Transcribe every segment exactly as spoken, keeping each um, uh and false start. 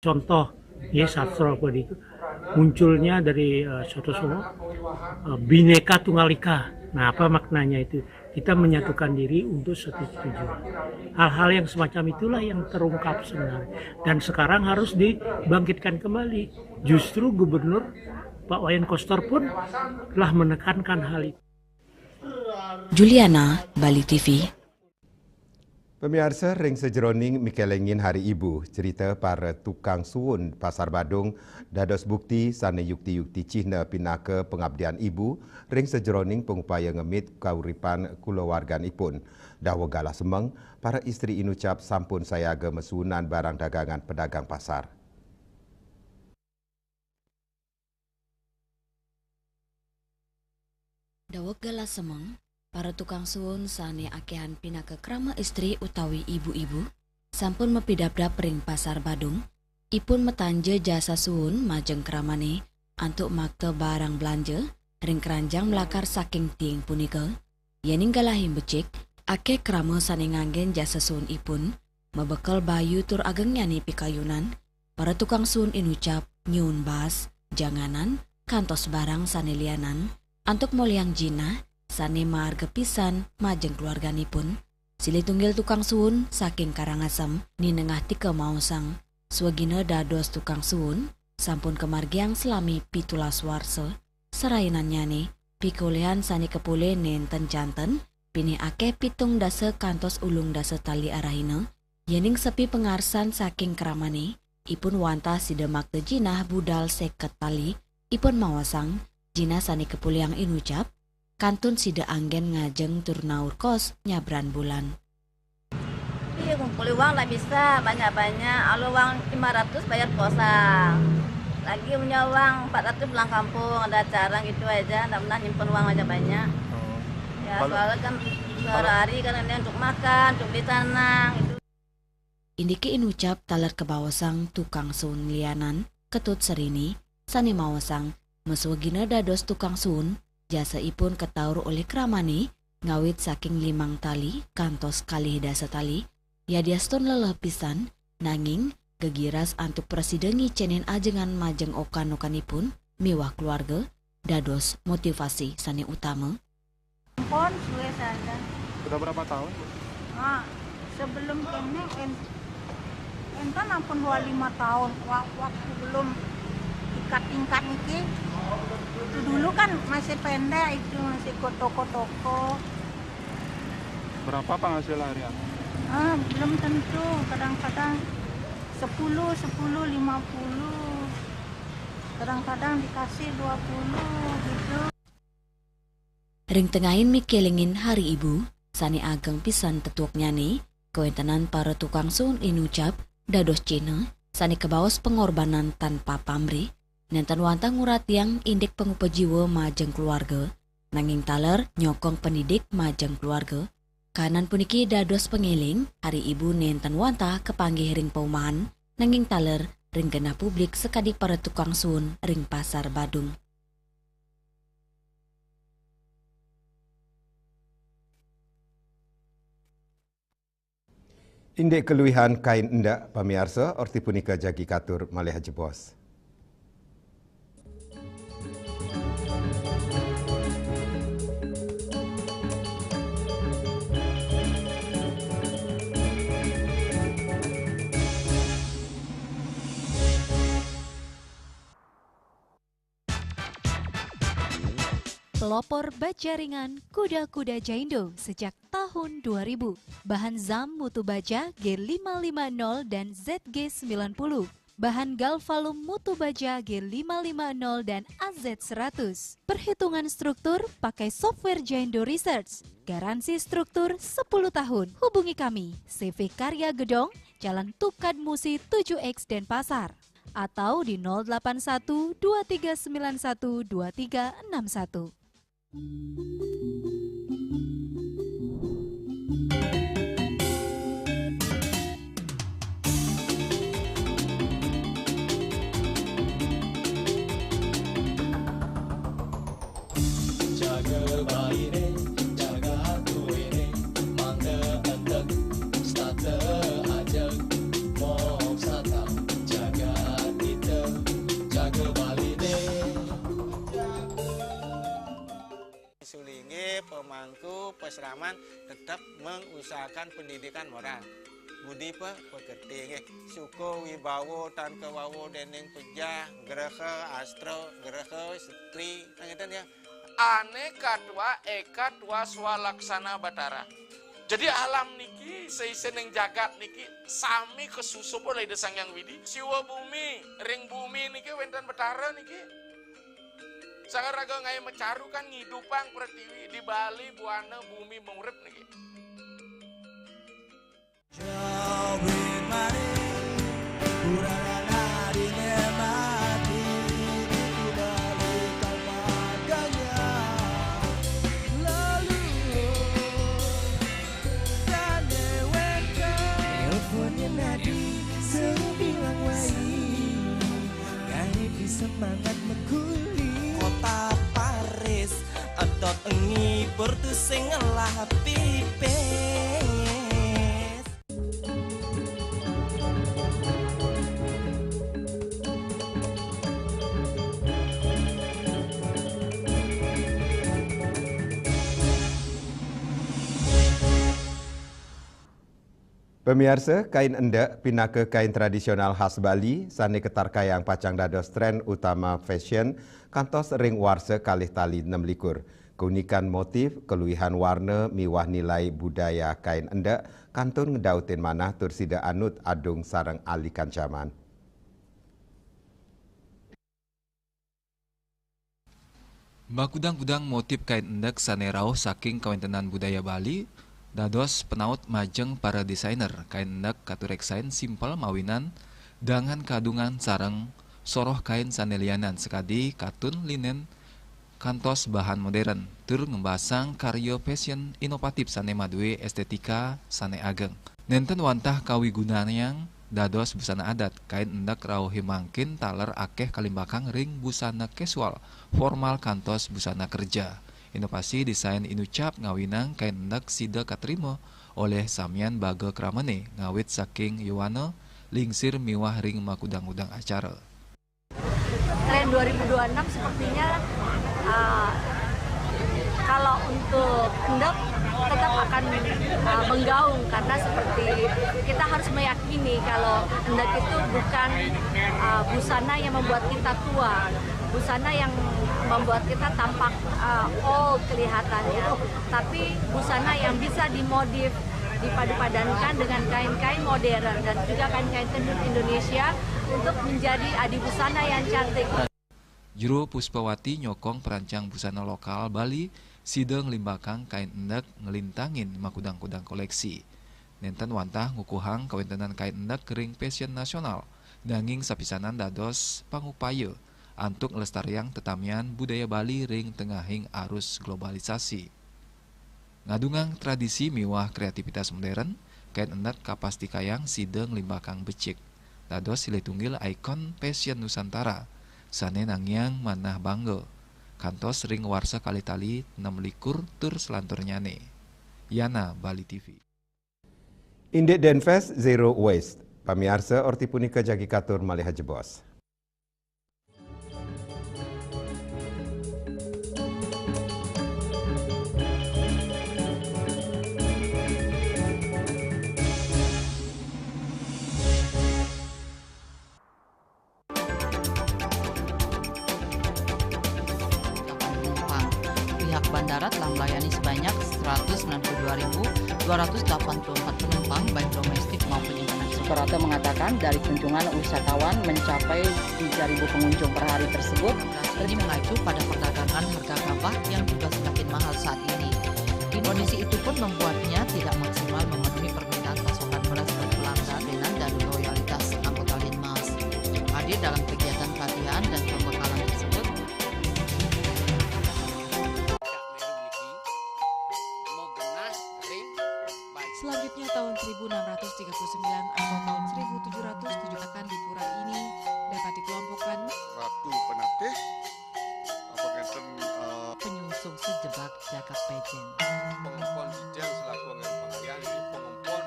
Contoh, ya, sastra apa itu munculnya dari, eh, soto Solo, eh, Bhinneka Tunggal Ika. Nah, apa maknanya itu? Kita menyatukan diri untuk satu tujuan. Hal-hal yang semacam itulah yang terungkap sebenarnya. Dan sekarang harus dibangkitkan kembali. Justru Gubernur Pak Wayan Koster pun telah menekankan hal itu. Juliana, Bali T V. Pamiarsa, ring sajeroning mikelengin Hari Ibu, cerita para tukang suun Pasar Badung dados bukti sane yukti-yukti cihna pinaka pangabdian ibu ring sajeroning pangupaya ngemit kauripan kulawarganipun. Daweg galah semeng, para istri inucap sampun sayaga masuunan barang dagangan pedagang pasar. Daweg galah semeng, para tukang suun sane akehan pinaka krama istri utawi ibu-ibu, sampun mapidabdab ring Pasar Badung, ipun matanja jasa suun majeng kramane antuk makta barang blanja ring kranjang mlakar saking tiing punika. Yening galahe becik, akeh krama sane nganggen jasa suun ipun, mabekel bayu tur agengnyane pikayunan, para tukang suun inucap nyuun baas, janganan, kantos barang sane lianan, antuk molihang jinah sane maarga pisan majeng keluarganipun. Silih tunggil tukang suun saking Karangasem ninengah tika maosang, swagina dados tukang suun sampun kamargiang salami pitulas warsa, sarainannyane pikolihan sane kapolih nenten janten, pinih akeh pitung dasa kantos ulung dasa tali arahina, yening sepi pangarsan saking kramane, ipun wantah sida makta jinah budal seket tali, ipun maosang, jinah sane kapolihang inucap, kantun sida anggen ngajeng tur naur kos nyabran bulan. Iya, ngumpulin uang nggak bisa banyak-banyak. Kalau uang lima ratus bayar kosan. Lagi punya uang empat ratus pulang kampung, ada acara gitu aja, nggak pernah nyimpen uang banyak-banyak. Oh. Ya, Kalau- soalnya kan kalau- sehari-hari kan ini untuk makan, untuk beli tanah gitu. Indike inucap taler kabaosang tukang suun lianan, Ketut Serini, sane maosang, maswagina dados tukang suun, jasa ipun kataur olih kramane, ngawit saking limang tali kantos kalih dasa tali, yadiastun leleh pisan, nanging gegiras antuk prasida ngicenin ajengan majeng okan-okanipun miwah keluarga, dados motivasi sane utama. Pon suwe saja. Sudah berapa tahun? Nah, sebelum kene en, enten ampun dua lima tahun wa- waktu belum tingkat-tingkat niki. Itu dulu kan masih pendek itu, masih ikut toko-toko. Berapa penghasilan harian? Ah, belum tentu, kadang-kadang sepuluh, sepuluh, lima puluh. Kadang-kadang dikasih dua puluh gitu. Ring tengahin mikelingin Hari Ibu, sane ageng pisan tetueknyane, kawentenan para tukang suun inucap dados cihna sane kabaos pangorbanan tanpa pamrih, nenten wantah nguratiang indik pangupa jiwa majeng keluarga, nanging taler nyokong pendidik majeng keluarga. Kanan puniki dados pangeling, Hari Ibu nenten wantah kapanggih ring paumahan, nanging taler ring genah publik sakadi para tukang suun ring Pasar Badung. Indik kaluihan kain endak, pamiarsa, orti punika jagi katur malih jebos. Pelopor bajaringan kuda-kuda Jaindo sejak tahun dua ribu. Bahan zam mutu baja G lima lima nol dan Z G sembilan puluh. Bahan galvalum mutu baja G lima lima nol dan A Z seratus. Perhitungan struktur pakai software Jaindo Research. Garansi struktur sepuluh tahun. Hubungi kami, C V Karya Gedong, Jalan Tukad Musi tujuh X Denpasar, atau di nol delapan satu dua tiga sembilan satu dua tiga enam satu. Jaga baine, jaga tuine, mangda enteg, stata ajeg, mok sata, jaga Raman tetap mengusahakan pendidikan moral. Budi pe-, pekerti nggih. Suka wibawa tan kawawa dening pejah, graha astra, graha setri, ngeten ya. Ane katwa eka twa swalaksana Batara. Jadi alam niki, seisening jagat niki sami kasusup oleh Ida Sang Hyang Widi. Siwa bumi, ring bumi niki wenten Batara niki. Sang raga ngae macaru kan ngidupang pretiwi, di Bali buana bumi maurip niki. Semangat mengkuli kota Paris, edot ngibur tu sing ngelah pipis. Pamiarsa, kain endek pinaka kain tradisional khas Bali sane katarkayang pacang dados tren utama fashion kantos ring warsa kalih tali enam likur. Keunikan motif, keluihan warna, miwah nilai budaya kain endek kantun ngedautin manah tur sida anut adung sareng alikan jaman. Makudang-kudang motif kain endek sane rauh saking kawentenan budaya Bali, dados penaut majeng para desainer kain endek katureksain simpel mawinan dangan kadungan sareng soroh kain sane lianan sakadi katun linen kantos bahan modern, tur ngembasang karya fashion inovatif sane madue estetika sane ageng. Nenten wantah kawigunayang dados busana adat, kain endek rauhing mangkin taler akeh kalimbakang ring busana casual, formal kantos busana kerja. Inovasi desain inucap ngawinang kain endek sida katrima oleh samian baga kramane ngawit saking yowana, lingsir miwah ring makudang-kudang acara. Tren dua ribu dua puluh enam sepertinya, uh, kalau untuk endek tetap akan, uh, menggaung, karena seperti kita harus meyakini kalau endek itu bukan, uh, busana yang membuat kita tua, busana yang membuat kita tampak, uh, old kelihatannya, tapi busana yang bisa dimodif, dipadu-padankan dengan kain-kain modern dan juga kain-kain tenun Indonesia untuk menjadi adi busana yang cantik. Jero Puspawati nyokong perancang busana lokal Bali sida nglimbakang kain endek nglintangin makudang-kudang koleksi. Nenten wantah ngukuhang kawentenan kain endek ring fashion nasional, nanging sapisanan dados pangupaya antuk nglestariang tetamian budaya Bali ring tengahing arus globalisasi. Ngadungang tradisi miwah kreativitas modern, kain endek kapastikayang sida nglimbakang becik, dados silih tunggil ikon fashion Nusantara, sane nangiang manah bangga, kantos ring warsa kalih tali enam likur tur selanturnyane. Yana, Bali T V. Indik Denfest Zero Waste. Pamiarsa, orti punika jagi katur malih ajebos. Pihak bandara telah melayani sebanyak seratus sembilan puluh dua ribu dua ratus delapan puluh empat penumpang, baik domestik maupun internasional. Suprapto mengatakan, dari kunjungan wisatawan mencapai tiga ribu pengunjung per hari tersebut, ini mengacu pada perdagangan harga gabah yang juga semakin mahal saat ini. Kondisi itu pun membuatnya tidak maksimal memenuhi permintaan pasokan beras ke pelanggan dan loyalitas anggota Linmas. Hadir dalam kegiatan pelatihan dan pembekalan tersebut, selanjutnya, tahun seribu enam ratus tiga puluh sembilan atau tahun seribu tujuh ratus tujuh akan di pura ini dapat dikelompokkan. Ratu Penatih, apa ngenten, eh, penyungsung sejebak jagat pejen. Pengempon sijil selaku anggaran pengalian, pengempon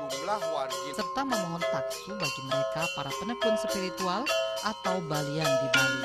jumlah wargi. Serta memohon taksu bagi mereka para penekun spiritual atau balian di Bali.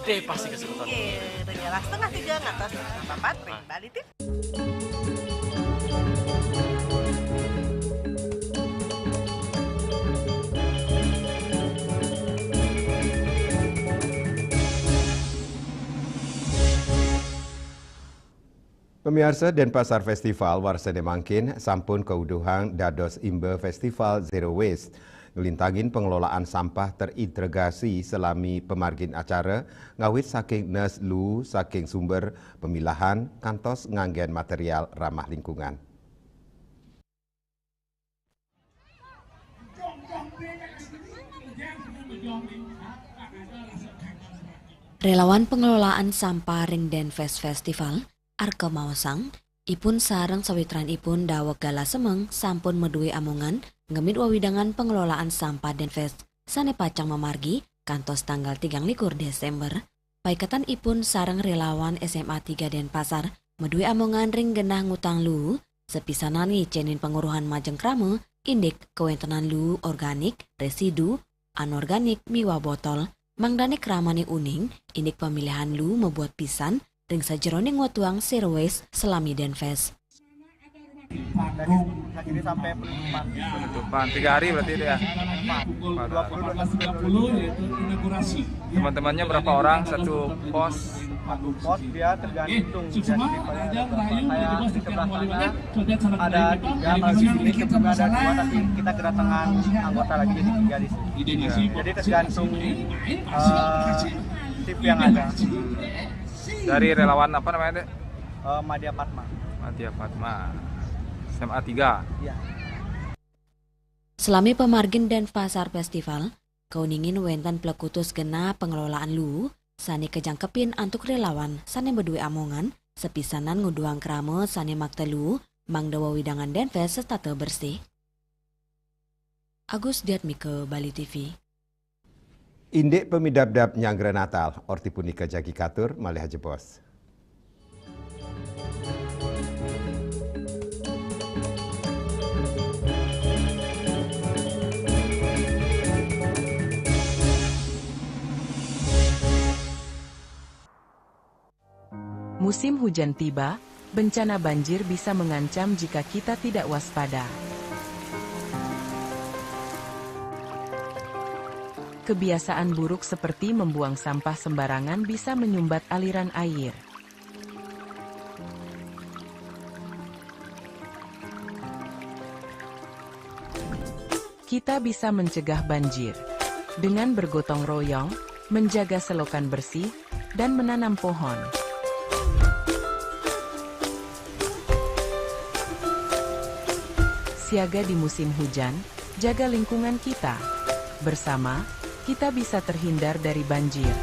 Deh, pasti kasih nonton. Oke, udah jelas setengah tiga, nggak tahu setengah empat, Bali T V. Pamiarsa, Denpasar Festival warsane mangkin sampun kauduhang dados imba Festival Zero Waste, nglintangin pengelolaan sampah terintegrasi salami pamargin acara, ngawit saking nes luu saking sumber, pemilahan, kantos nganggen material ramah lingkungan. Relawan pengelolaan sampah ring Denfest Festival, arka maosang, ipun sareng sawitranipun daweg galah semeng sampun madue amongan ngemit wewidangan pengelolaan sampah Denfest sane pacang mamargi kantos tanggal tigang likur Desember. Paiketanipun sareng relawan S M A tiga Denpasar madue amongan ring genah ngutang luu, sapisanan ngicenin panguruhan majeng krama, indik kawentenan luu organik, residu, anorganik miwah botol, mangdane kramane uning, indik pamilihan luu mabuat pisan ring sajeroning wetuang zero waste salami Denfest. Dari, dari sampai penutupan. Penutupan tiga hari berarti itu ya? Empat. Dua puluh, dua puluh. Teman-temannya berapa orang satu pos? Satu pos dia tergantung dari, saya di sebelah sana ada tiga, kalau di sini sebetulnya ada dua, tapi kita kedatangan anggota lagi jadi tiga di sini. Jadi tergantung, eh, tip yang ada. Dari relawan apa namanya, Dek? Eh, Madya Padma. Madya Padma. S M A tiga. Iya. Salami pamargin Denpasar Festival, kauningin wenten plekutus genah pengelolaan luu sane kajangkepin antuk relawan sane madue amongan, sapisanan nguduhang krama sane makta luu, mangda wewidangan Denfest setata bersih. Agus Diatmika, Bali T V. Indik pamidabdab nyanggra Natal, orti punika jagi katur, malih ajebos. Musim hujan tiba, bencana banjir bisa mengancam jika kita tidak waspada. Kebiasaan buruk seperti membuang sampah sembarangan bisa menyumbat aliran air. Kita bisa mencegah banjir dengan bergotong royong, menjaga selokan bersih, dan menanam pohon. Siaga di musim hujan, jaga lingkungan kita. Bersama, kita bisa terhindar dari banjir.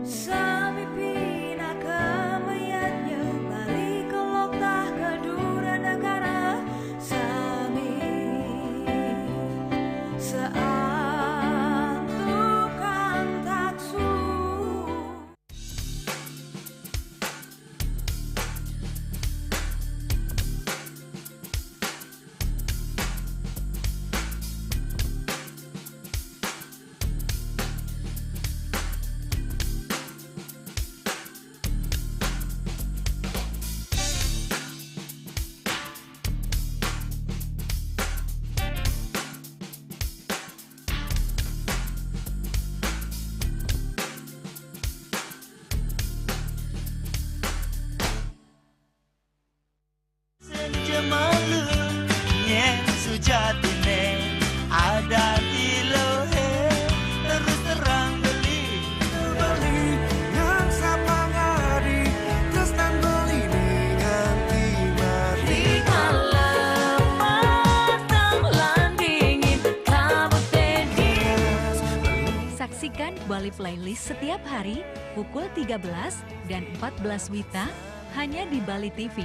Sami pinaka mayadnya, bali ka loktah ka dura negara, sami saantukan taksu. Senja malu, nyen sujatine ada di lohe, terus terang beli. Beli ngan sapangari, tresnan beli nganti mati. Rikala matang lan dingin, kabut bedil. Saksikan Bali Playlist setiap hari pukul tiga belas dan empat belas wita hanya di Bali T V.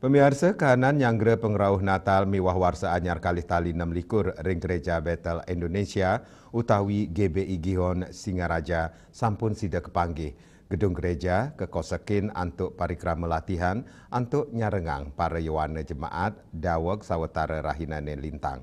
Pamiarsa, kahanan nyanggra pangrauh Natal miwah Warsa Anyar kalih tali enam likur ring Gereja Betel Indonesia utawi G B I Gihon Singaraja sampun sida kapanggih. Gedung gereja kakosekin antuk parikrama latihan antuk nyarengang para yowana jemaat daweg sawatara rahinane lintang.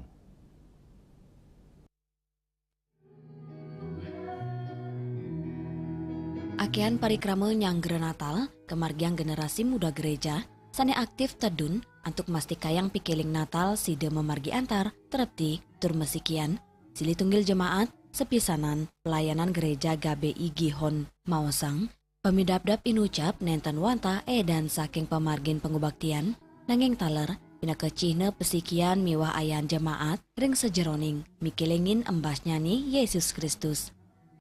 Akehan parikrama nyanggra Natal kamargiang generasi muda gereja sane aktif tedun antuk mastikayang pikeling Natal sida mamargi antar, trepti, tur masikian, silih tunggil jemaat, sapisanan pelayanan gereja G B I Gihon maosang, pamidabdab inucap nenten wantah edan saking pamargin pangubaktian, nanging taler pinaka cihna pasikian miwah ayahan jemaat ring sajeroning mikelingin embasnyane Yesus Kristus.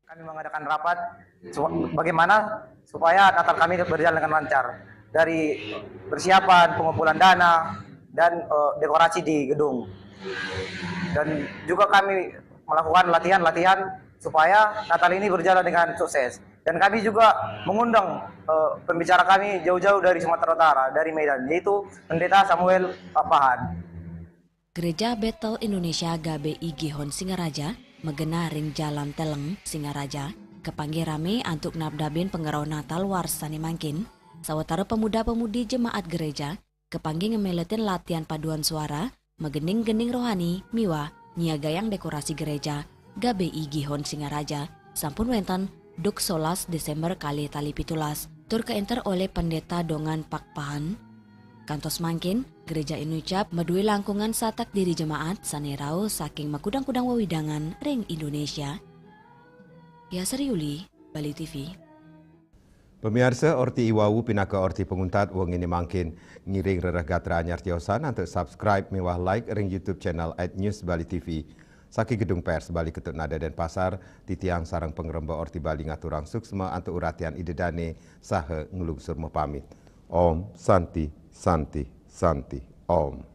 Kami mengadakan rapat su- bagaimana supaya Natal kami berjalan dengan lancar, dari persiapan, pengumpulan dana, dan eh, dekorasi di gedung. Dan juga kami melakukan latihan-latihan supaya Natal ini berjalan dengan sukses. Dan kami juga mengundang eh, pembicara kami jauh-jauh dari Sumatera Utara, dari Medan, yaitu Pendeta Samuel Pakpahan. Gereja Betel Indonesia G B I Gihon Singaraja, magenah ring Jalan Teleng, Singaraja, kapanggih rame antuk nabdabin pangrauh Natal warsane mangkin, sawatara pemuda-pemudi jemaat gereja kapanggih ngameletin latihan paduan suara, magening-gening rohani miwah nyiagayang dekorasi gereja G B I Gihon Singaraja sampun wenten duk solas Desember kalih tali pitulas, tur kaenter olih Pendeta Dongan Pakpahan. Kantos mangkin, gereja inucap madue langkungan satak diri jemaat sane rauh saking makudang-kudang wewidangan ring Indonesia. Yasri Yuli, Bali T V. Pamiarsa, orti iwau pinaka orti panguntat wengine mangkin. Ngiring rereh gatra anyar tiosan antuk subscribe miwah like ring YouTube channel at News Bali T V. Saking Gedung Pers Bali Ketut Nada Denpasar, titiang sareng pangremba Orti Bali ngaturang suksma antuk uratian Ida Dane saha nglungsur mapamit. Om Santi, Santi, Santi, Om.